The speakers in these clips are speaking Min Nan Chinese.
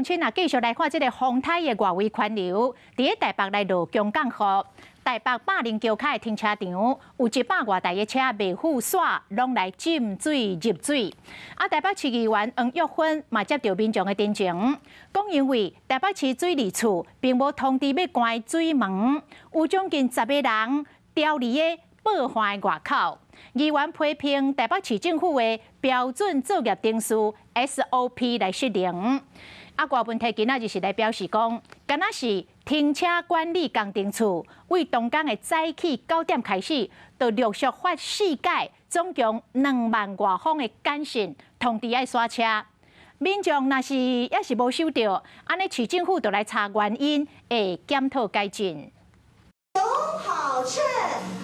親啊，繼續來看這个風颱的外圍環流，佇咧台北來落強降雨。台北百靈橋跤的停車場有100外台的車袂赴煞，攏來浸水入水。啊，台北市議員黃玉芬嘛接著民眾的陳情，講因為台北市水利處並無通知欲關水門，有將近10個人牢佇咧報岸的外口。議員批評台北市政府的標準作業程序 SOP 來失靈。啊，郭文提今仔日是來表示講，敢若是停車管理工程處為當工的早起9點開始，就陸續發四改，總共2萬外封的簡訊通知愛煞車。民眾若是猶是無收著，按呢市政府就來查原因，會檢討改進。好秤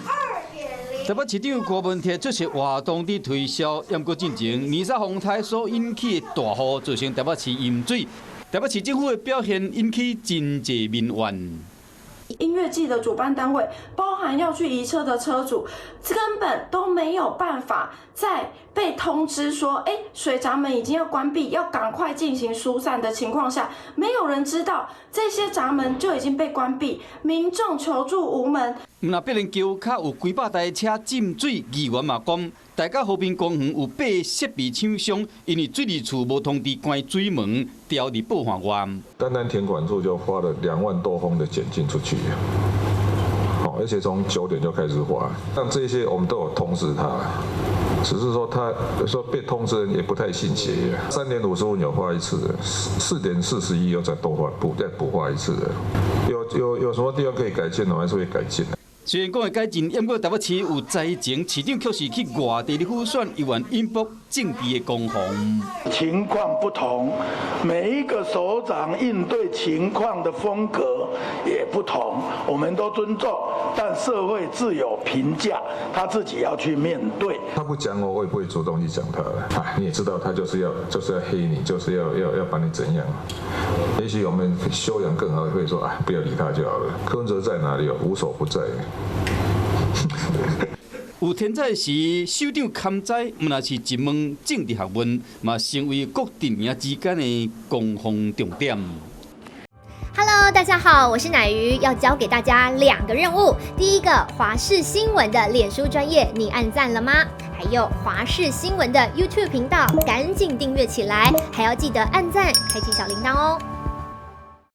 2.0。台北市長柯文哲出席活動佇推銷，毋過進前尼莎風颱所引起的大雨，造成台北市淹水。台北市政府的表現引起真濟民怨。音樂祭的主辦單位，包含要去移車的車主，根本都沒有辦法在被通知說，哎，水閘門已經要關閉，要趕快進行疏散的情況下，沒有人知道這些閘門就已經被關閉，民眾求助無門。毋但百靈橋跤有幾百台車浸水，議員嘛講，大甲和平公園有八个設備廠商，因為水利處無通知關水門，牢佇報岸外。單單田管處就發了2萬多封的簡訊出去，好，而且從9點就開始發，像這些我們都有通知他，只是說他有時候被通知人也不太信邪。3點55有發一次，4點41又再多發補再補發一次的，有什麼地方可以改進的，我還是會改進的。雖然講會改進，毋過台北市有災情，市長卻是去外地的輔選，猶原引爆政治的攻防。情況不同，每一個首長應對情況的風格也不同，我們都尊重，但社會自有評價，他自己要去面對。他不講我，我也不會主動去講他的。哎，你也知道，他就是要黑你，就是要把你怎樣。也許我們修養更好，會說哎，不要理他就好了。柯文哲在哪裡？無所不在。有天災時，首長勘災，毋但是一門政治學問，嘛成為各陣營之間的攻防重點。 Hello，大家好，我是乃瑜，要交給大家兩個任務。第一個，華視新聞的臉書專頁，你按讚了嗎？還有華視新聞的 YouTube 頻道，趕緊訂閱起來，還要記得按讚，開啟小鈴鐺哦。